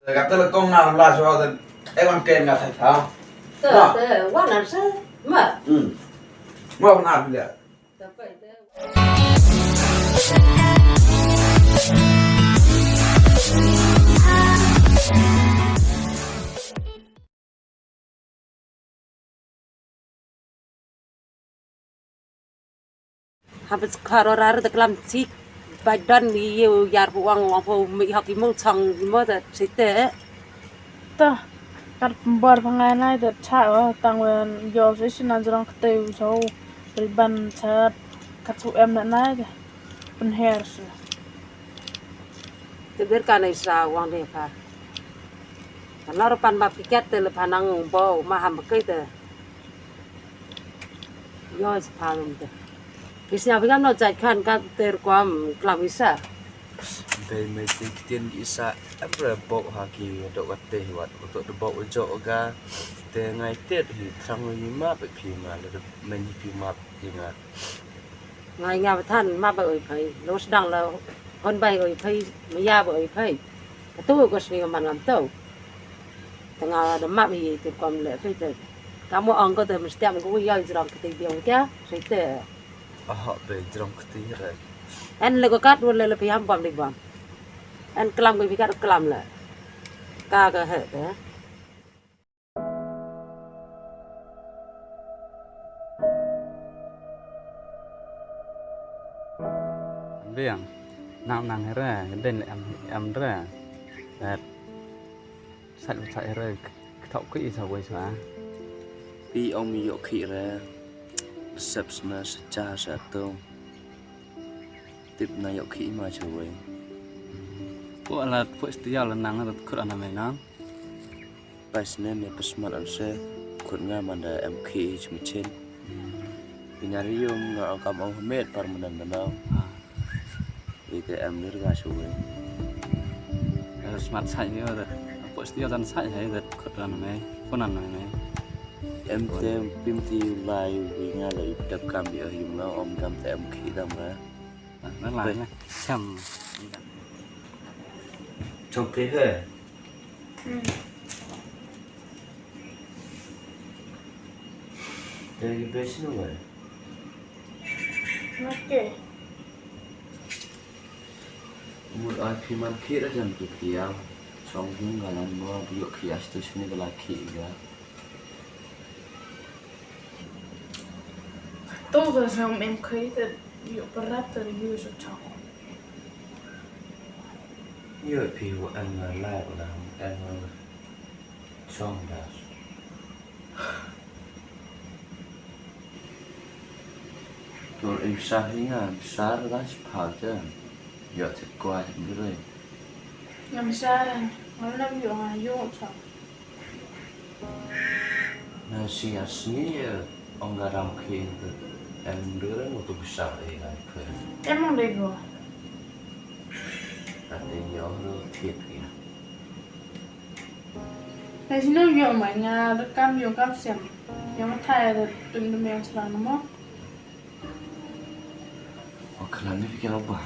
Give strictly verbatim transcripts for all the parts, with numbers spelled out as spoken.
Te kata le kong na la shuwa te, eh, wan ken nga thai tha. Te, te, wan nan se, ma. Hmm. Ma wan na bilia. Haba kharor ar da klam sik ba don i yar pu wang wang pu mi hok i mung chong i mo da site. Ta kat bor pangai nai da cha o tang wen yo se sinan jrong kete u so riban cha kat su em na nai da pen her se. Te ber ka nei sa wang de pha. Kan la ro pan ba piket te le pha nang bo ma ham ba kai te. Yo sa pha lum te. Kis nya bi kam no jai khan ka ter kwam klam isa. Dei me te ktien isa em re bo ha ki do ka te wat to de bo jo ga. Te ngai te hi trang ni ma pe phi ma le men hi phi ma phi ma. Ngai nga ba than ma ba oi phai. Lo sdang la hon bai oi phai, ma ya ba oi phai. Ka tu ko sni man ngam tau. Te nga da map hi te kom le phai te. Ka mo ong ko te mesti am ko ya jrong kti biang kya, sai te. Aha, be jrong kti re. En le ko kat wala le phi ham bam le bam. En klam ko phi kat klam le. Ka ka he te. Biang, nang nang hera, den em em dra. Dat sat sat hera, ktok ki sa wei sa. Pi ong mi yok ki re, sep sma sa cha sa tong. Tip na yok ki ma sa wei. Ko ala po stia la nang rat kur ana mai nang. Pas ne me pas mal an se, khut nga man da em khi chmichin. Ina rium nga ong kam ong met par manan da nau. Ite em lir nga shuwe. Smart sai yo da. Apo stia dan sai hai da khut ran me, pun an me. Em te pim ti lai wi nga da ip dap kam yo yum nga ong kam te em khi dam ra. Na lai na. Cham. Cham ke he. Hmm. Te ki bes nu wai. Okay. Mut ai phi man khi ra jan ki phi ya. Song hung ga lan mo bu yok khi as tu sini ga la khi ga. Tu ga sam em khi te yok parat te yu so chong. Yo phi wa em na lai na em na song da. To im sa hi nga sa la si pha te. Yo te kwa ni re. Ngam sa ngam na yo nga yo cha. Na si as ni ong ga ram khi te. Em de re mo tu sa e ga phe. Em ong de go. Ka te yo ro thiet ya. Ai sino yo mai nga da kam yo kam sem. Yo ma thai da tum tum yo slang mo. O klan ni fikir apa?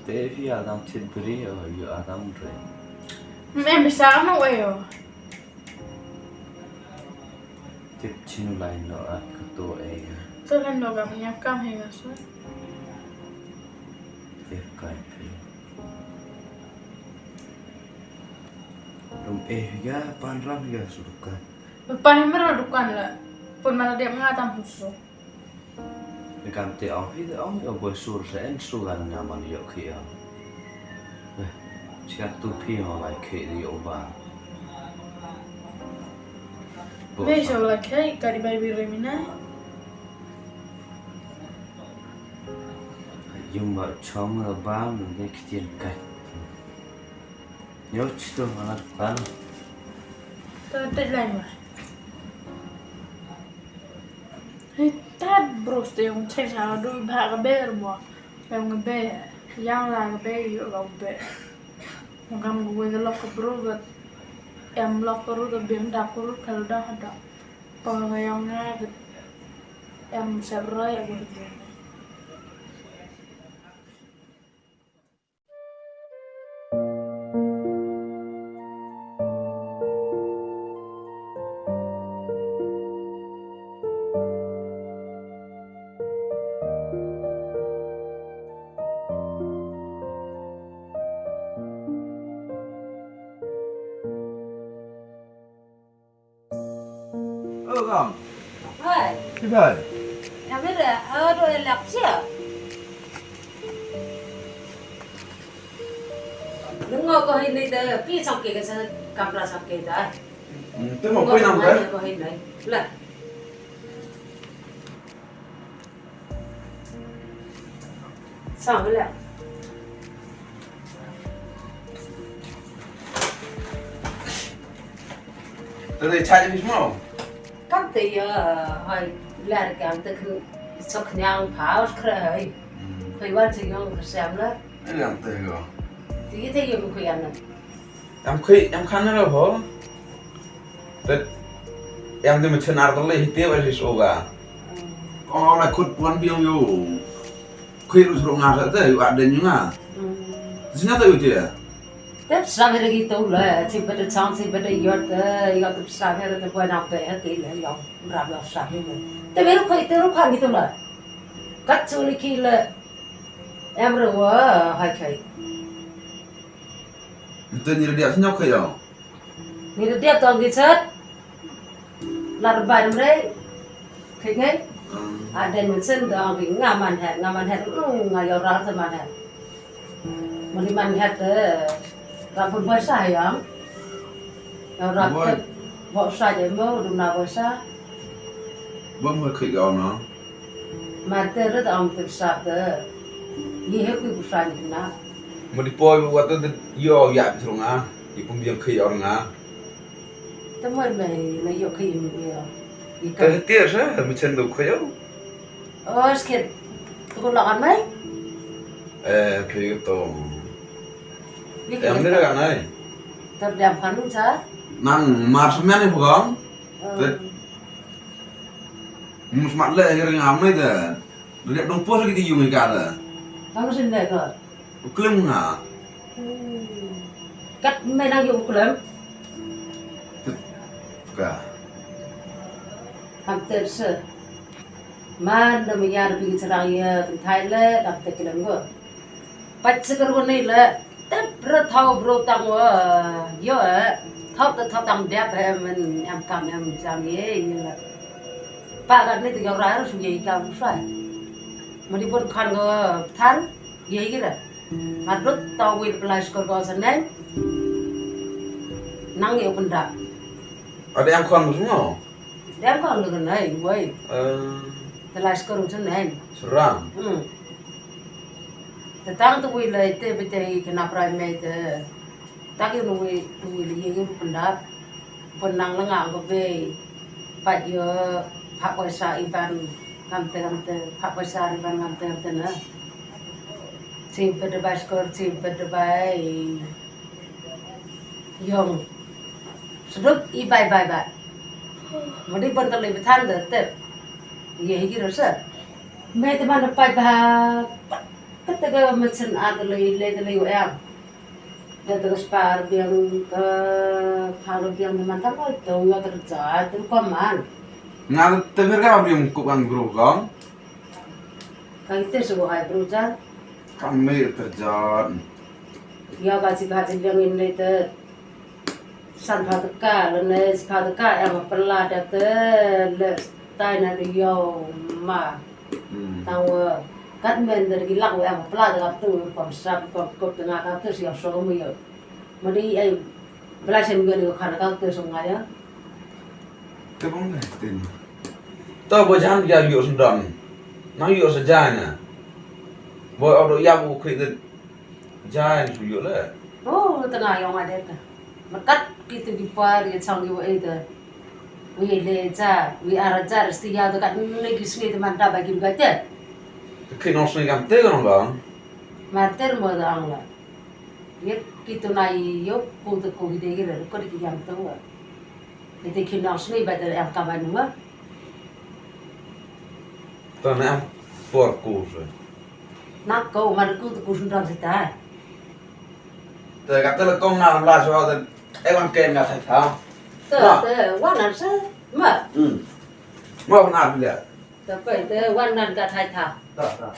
Te fi adam tit beri o yo adam re. Em bisa no yo. Tip chinu lai no at kato e. To lai no kam nyap kam he ga so. Te kai pe. Rum eh ga pan ram ga su dukan. Pan he mera dukan la. Pun mana dia mengatam husu. Ni kam te ong hi te ong yo boy sur se en su gan nga man yo khi ong. Siap tu phi ho lai khi di yo ba. Be so lai khi ka di bai bi re mina. Yung ba chong la ba mun de ktien kai. Yo chito mana kan. Ta te lai ma. Hei, tad bros te yung che sa du ba ka ber mo. Em ka be, yang la ka be yo ka be. Mo kam ka we ka lok ka bro ka. Em lok ka ru ka bim da ka ru ka da da. Pa ka yang na ka. Em se bro ya ka. Welcome. Hai. Kibai. Kami dah, aduh, elak sia. Nungo ko hini de, pi sangke ke sa kamra sangke da. Hmm, tu mo koi nam ka? Ko hini. Lah. Sang le. Tadi chat ni semua. Kam te ya, hai, lar kam te kan sok nyang pau skre hai. Hmm. Hai wan sing nyang kesem le. Ai lang te ko. Ti te ya mu kuyan na. Em khui, em khan na ho. Tet em de mechan ar tole hite wa ris oga. Ko la khut wan biang yo. Khui ru sro nga sa te yu aden yu nga. Sina te yu te. Tep sa bere ki to le, si bere chang, si bere yot, yot tep sa bere te buat nak be hati le yo. Rap yo sa bere. Te bere khui te ru khan ki to le. Kat su ni ki le. Em ru wa hai khai. Nte ni dia snyok khe yo. Ni dia tong ki chat. Lar bai mre. Khe khe. Hmm. Aden mun sen dong ki ngaman het, ngaman het, mm, nga yo rar te man het. Muli man het te. Rap pun bai sa yang. Yo rap te. Bo sa je mo, dum na bai sa. Bom ho khe yo no. Mate rit ong te sap te. Ye he kui busa ni na. Mo di poi wa te yo ya bi srong a. Ye pum biang khe yor nga. Te mo me na yo khe im yo. Ye ka. Te te sa mi chen do khe yo. Oh, skit. Tu ko lakan mai. Eh, khe yo to. Ye khe. Em ni ra nai. Ter diam kan sa. Nang mar semen ni bukan. Te Mus mat le ngi ring am ne de. Dep dong pos ki ti yung ka de. Kamu sendai ko. Klem nga. Kat me nang yung klem. Ka. Kam ter se. Man de me yar bi serang ye thai le dap te klem ko. Pat se ker ko nei le. Tep re thaw bro tang wa, yo, eh. Thaw te thaw tang dep he men em kam em jam ye, ye la. Pa kat ni te yo ra su ye ka u sai. Ma di pon khan go than, ye ye ra. Ma dot taw wil pla skor go sa nen. Nang ye pun da. Ada yang khan mo? Dem kong de nai wei. Eh. Te la skor un chen nen. Serang. Hmm. Te tang tu wei lai te bete kena prai mei te. Tak yu nu wei tu wei lai ye yu pendap. Penang lenga ko bei. Pat yo pak wei sa iban kam te kam te pak wei sa iban kam te kam te na. Si bete bai skor si bete bai. Yong. Sduk i bai bai bai. Mudi pon kali bethan de tep. Ye higi rasa. Me te man pai ba. Kata ga machan a de le le de le em. De de spar biang ka phalo biang de man ta bai to yo ter ja ter ko man. Nga te ber ga biang ko kan bro kong. Ka ite su hai bro ja. Kam me ter ja. Ya ka si ka si biang in le te. San pha ta ka le ne si pha ta ka ya ma pala da te le tai na de yo ma. Hmm. Tang wa kat men de ki lak wa ya ma pala da ka tu pom sap pom kop te nga ka tu si ya so mu yo. Ma di ai bla sen ga de ka na ka tu so nga ya. Te bong ne te ni. To bo jan ya yo sendam. Nang yo sa jan na. Bo au do ya bo kri de. Jai su yu le. Oh, tengah yong ada ta. Makat kitu ki par ki chong ki wa ida. Wi le ja, wi ara ja, sti ya da kat ne ki sngi te man da ba ki ga te. Ki no sngi kam te no ba. Mar ter mo da ang la. Ye kitu na yo ku te ku ki de ki le ko de ki yam to wa. Ite ki no sngi ba de yam ka ba nu wa. Ta na por ku se. Na ko mar ku tu ku sun don sita. Te ka te le kong na la so te e wan ken ka thai tha. Te te wan nan se ma. Hmm. Ma wan na le. Te pe te wan nan ka thai tha. Ta ta.